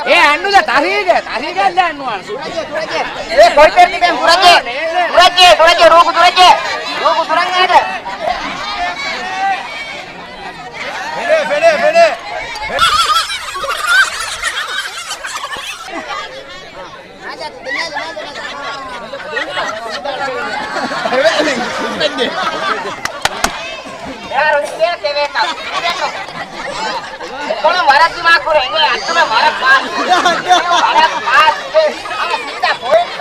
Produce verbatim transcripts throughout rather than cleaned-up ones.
އޭ އަންނުލަ ތަރީގެ، ތަރީގެ އަންނުވާނެ. އޭ ކޮއްޓެރް ތިބެން ދުރަށޭ، ދުރަށޭ، ދުރަށޭ، ރޫކު ދުރަށޭ، ރޫކު ދުރަށް އާދޭ. ފެނޭ، ފެނޭ، ފެނޭ. އެކޮޅު ވަރަށް ދިމާކުރޭ، އެނގޭ އަތުން ވަރަށް ފާސްޓް. ވަރަށް ފާސްޓް. ހަމަ ސީދާ ޕޮއިންޓް.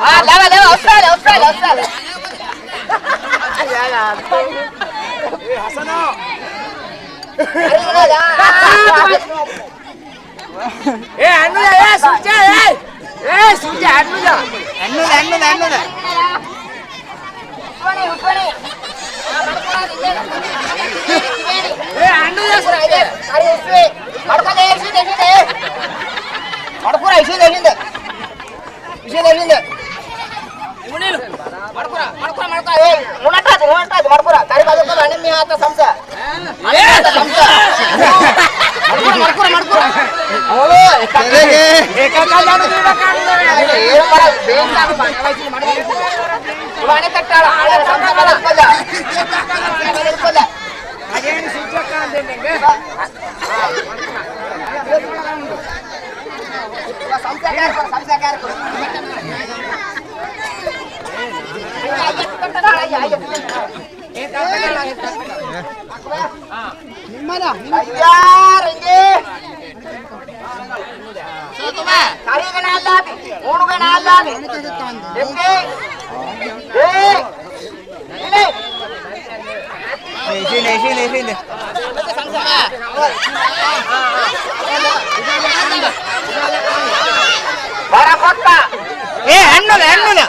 އާ، ލަވަ، ލަވަ، އޮފްސައިޑް، އޮފްސައިޑް، އޮފްސައިޑް. އޭ ހަސަނާ. އޭ އަންނުލާ، އޭ ސުޖާ، އޭ. އޭ ސުޖާ، އަންނުލާ. އަންނުލާ، އަންނުލާ، އަންނުލާ. އޭ އަންނުލާ ސުޖާ. މަޑުކުރާ، އިށީނދެ، އިށީނދެ. އިށީނދެ، އިށީނދެ. މަޑުކުރާ، މަޑުކުރާ، މަޑުކުރާ. އޭ ނުނައްޓާތި، ނުނައްޓާތި، މަޑުކުރާ. ދަރި ބަލަކޮށް އަނެއް މީހާ އަތަށް ސަމްސާ. މަޑުކުރާ، މަޑުކުރާ، މަޑުކުރާ. އޯ، އެކަކަށް ލަޑު ދީބަ ކާން އޭރު ބަލަ، ބޭން ދާ ބަ. އަނެއް ތައްޓާޅަ، އަނެއް ސަމްސާ ބަލަ ކޮލަ. އަނެއް ކޮލަ. އަދޭނި ސުއްޖަކާ ދެން ދެންގެ. ސަމްސާ ކާރި ކޮ، ސަމްސާ ކާރި ކޮ. ތައްޔާރު އިނގޭ. ކަރީގަ ނާލާބި، ހޫނުގަ ނާލާބި. ދެއްކޭ. އޭ. އިނގޭ. އިށީނދެ، އިށީނދެ، އިށީނދެ. ވަރަށް ފައްކާ. އޭ، އަންނުލަ، އަންނުލަ.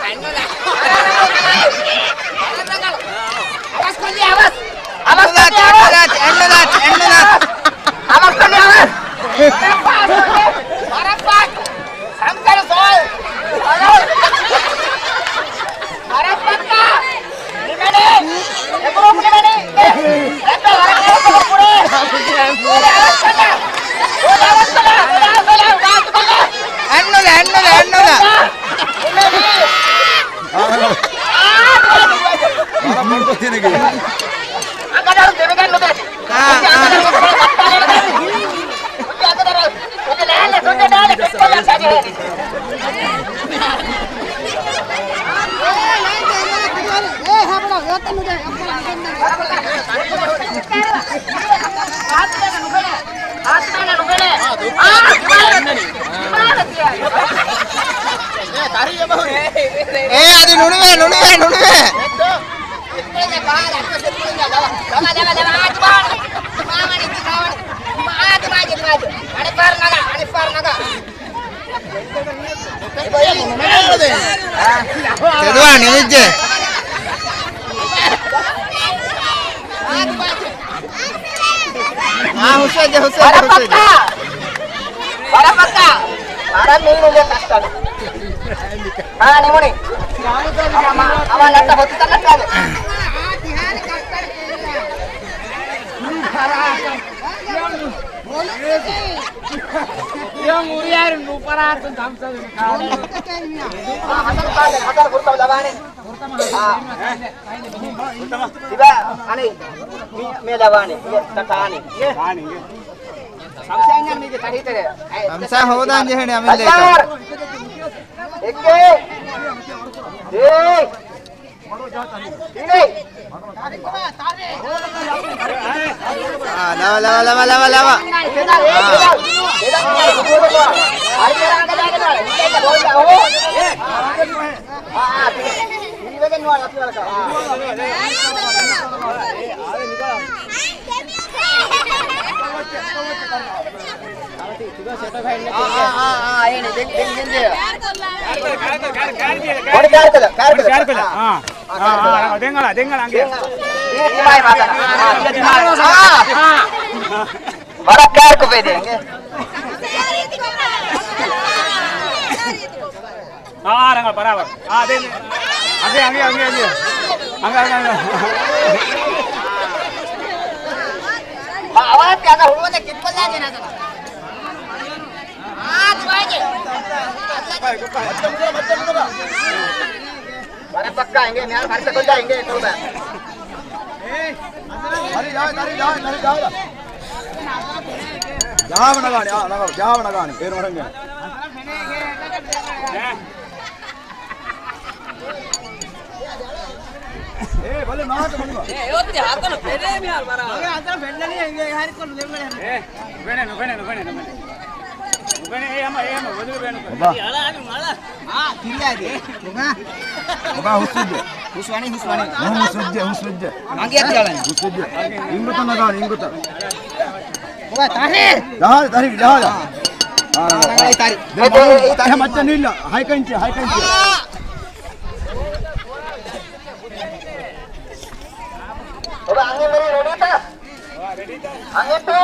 އަވަސް ކޮށްލި އަވަސް. އަވަސް ކޮށްލި އަވަސް. އަންނުލާ، އަންނުލާ. އަވަސް ކޮށްލި އަވަސް. ވަރަށް ފާސްޓް. ވަރަށް ފާސްޓް. ސަމްސާ ސޯލް. ވަރަށް ފައްކާ. ނިމެނޭ. އެކުރު ނިމެނީ. އެއް ވަރަށް ކުރޭ. އަންނުލާ، އަންނުލާ، އަންނުލާ. އޭ، އަދި ނުނިމޭ، ނުނިމޭ، ނުނިމޭ. ތެދުވާ ނިމިއްޖެ. އާ، ހުސްވެއްޖެ، ހުސްވެއްޖެ، ހުސްވެއްޖެ. ވަރަށް ފައްކާ. ވަރަށް މީނުގެ ކަސްޓަޑި. އާ، ނިމުނީ. އަމަ، އަމަ ނައްޓަ ހޮތިތައް ނައްޓާލެ. އެއަށް އުރިއަރި ނުފަރާތުން ތަމްސާލު ކާލެ. އާ، ހަސަން ކާލެ، ހަސަން ފުރަތަމަ ލަވާނެ. ތިބާ އަނެއް މި، މި ލަވާނެ، މި ތަކާނެ. ސަމްސާ ހޯދާން ޖެހެނެ އަމިއްލައަކަށް. އެއްގެ. ދޭ. އާ، ލަވަ، ލަވަ، ލަވަ، ލަވަ، ލަވަ. އާ. އާ، އާ، އާ، އޭނި، ދެން، ދެން، ދެން، ދެން. ބޮޑި ކާރުކޮލަ، ކާރުކޮލަ. ކާރުކޮލަ. އާ. އާ، އާ، ދެން އަޅާ، ދެން އަޅާ އަނގޭ. ދިމާއި މާތަނަ. އާ، ދިމާއި. އާ. ވަރަށް ކާރުކޮށް ބޭދޭ. އާ، ރަނގަޅު ބަރާބަރު. އާ، ދެން. އަނގޭ، އަނގޭ، އަނގޭ، އަނގޭ. އަނގަ، އަނގަ، އަނގަ. އަވާތި އަނގަ ހުޅުވަން ކިތްކޮށްލާ ދޭނަ. އާ، ދުވާޖެ. ވަރަށް ފައްކާ އިނގޭ، މިހާރު ފަރިތަކޮށްލާ އިނގޭ ކުޅުބަ. ހަރި، ޖަހާ، ހަރި، ޖަހާ، ހަރި، ޖަހާ. ޖަހާ ނަގާނެ، އާ، ނަގާ، ޖަހާ ނަގާނެ. ބޭރު މަރަން ގެން. އޭ، ބަލަ ނާޓަ ބަލަ. އޭ، އޮތް ހަތަރު ފެރޭ މިހާރު ބަރާ. މަގޭ ހަތަރު ފެންނަނީ އެނގޭ ހަރި ކޮށް ދެން ބަލަ. އޭ، ނުފެނޭ، ނުފެނޭ، ނުފެނޭ، ނުފެނޭ. ނުފެނޭ، އޭ ހަމަ، އޭ ހަމަ، ވަދުރު ބޭނު. އޮބާ. އާ، ތިރިޔާދި. އޮބާ. އޮބާ ހުސްވެއްޖެ. ހުސްވަނީ، ހުސްވަނީ. ނޫން ހުސްވެއްޖެ، ހުސްވެއްޖެ. މަގޭ ތިޔަވަނީ. ހުސްވެއްޖެ. އިނގުތަ ނަގާނެ، އިނގުތަ. އޮބާ، ތަހި. ދާ، ތަހި، ދާ. އާ، ނަގާ، ތަހި. ދެ މަގޭ، ތަހި މައްޗަށް ނީލް. ހައި ކައިންޗި، ހައި ކައިންޗި. އޮބާ، އަންހެން މެނި ރެޑީތަ؟ އަންހެންތޯ؟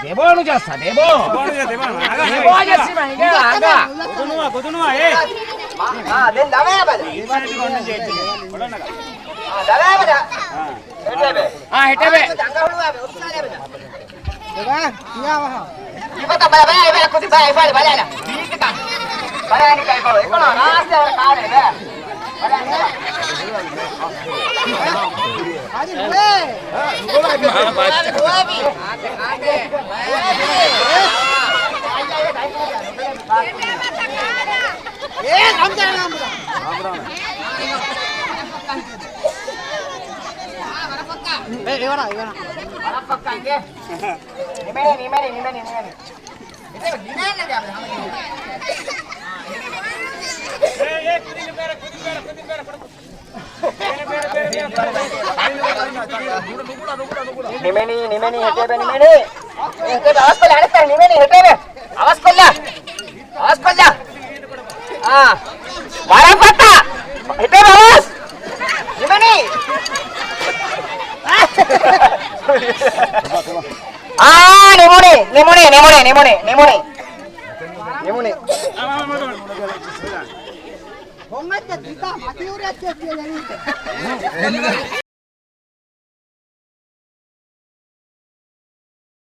ދެބޯ ނުޖައްސަ، ދެބޯ. ދެބޯ ޖައްސީމަ އިނގޭ އަނގަ. ގޮދުނުވާ، ގޮދުނުވާ، އޭ. ދަވާ ބަލަ. އާ، ހެޓެބެ. އާ، ހެޓެބެ. ދަނގަ ހުޅުވާ ބެ، އޮފްސާނާ ބެ. ދަނގަ ހުޅުވާ ބެ. އިބަ ބަލަ، ބަލަ، އިބަ ކުދި ބަލަ، ބަލަ، ބަލަ. ބަލަ، އިބަ ކުދި ބަލަ، ބަލަ. އަދި ނުވޭ. އޭ، ރަމްޒާން އާމުދާ. އޭ، އެވަރާ، އެވަރާ. ނިމެނީ، ނިމެނީ، ނިމެނީ، ނިމެނީ. ނިމެނީ، ނިމެނީ، ހެޓޭބެ، ނިމެނީ. ހެޓޭބެ، އަވަސްކޮށްލާ، އަނެއްކާ ނިމެނީ، ހެޓޭބެ. އަވަސްކޮށްލާ. އަވަސްކޮށްލާ. އާ. ވަރަށް ފައްކާ. ހެޓޭބެ އަވަސް. ނިމެނީ. އާ، ނިމުނީ، ނިމުނީ، ނިމުނީ، ނިމުނީ، ނިމުނީ. ނިމުނީ. ހޮނގައްޖެ ދިތާ މަތިވުރެއްޗެއް ކިޔެވީތަ؟